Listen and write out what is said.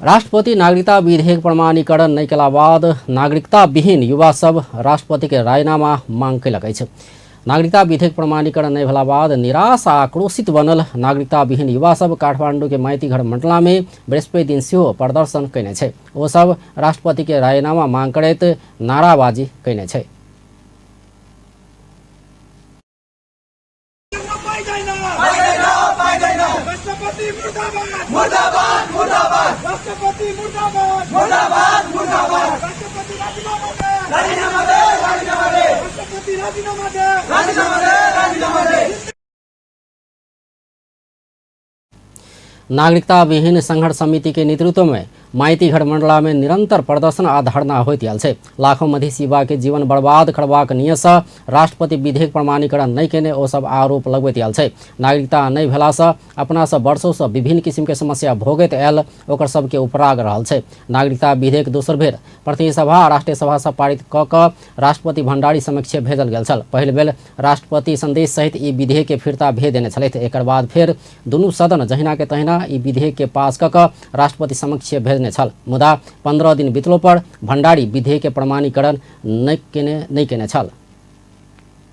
राष्ट्रपति नागरिकता विधेयक प्रमाणीकरण नहि केला बाद नागरिकता विहीन युवा सब राष्ट्रपति के राजीनामा मांग कयलक अछि। नागरिकता विधेयक प्रमाणीकरण नहि भेला बाद निराश आ आक्रोशित बनल नागरिकता विहीन युवा सब काठमांडू के माइतीघर मंडला में बृहस्पति दिन सेहो प्रदर्शन कयने छै। ओ सब राष्ट्रपति के राजीनामा मांग करैत नाराबाजी कयने छै। राष्ट्रपति मुर्दाबाद मुर्दाबाद मुर्दाबाद, राष्ट्रपति मुर्दाबाद मुर्दाबाद मुर्दाबाद, राष्ट्रपति राजीनामा दे राजीनामा दे राजीनामा दे, राष्ट्रपति राजीनामा दे राजीनामा दे राजीनामा दे। नागरिकता विहीन संघर्ष समिति के नेतृत्व में माइतीघर मंडला में निरंतर प्रदर्शन आ धरना होइत आयल छै। लाखों मधेश युवा के जीवन बर्बाद करबाक नियत सँ राष्ट्रपति विधेयक प्रमाणीकरण नहि केने ओ सब आरोप लगबैत आयल छै। नागरिकता नहि भेला सँ अपना सब वर्षों सँ विभिन्न किसिम के समस्या भोगैत आयल ओकर सबके उपराग रहल छै। नागरिकता विधेयक दोसर बेर प्रतिनिधि सभा आ राष्ट्रीय सभा सँ पारित क कऽ राष्ट्रपति भण्डारी समक्ष भेजल गेल छल। पहिल बेर राष्ट्रपति संदेश सहित ई विधेयक के फिर्ता भेज देने छलथि। एकर बाद फेर दुनू सदन जहिना के तहिना ई विधेयक के पास क कऽ राष्ट्रपति समक्ष भेजने छल। मुदा 15 दिन बीतलो पर भण्डारी विधेयक के प्रमाणीकरण नहि केने छल।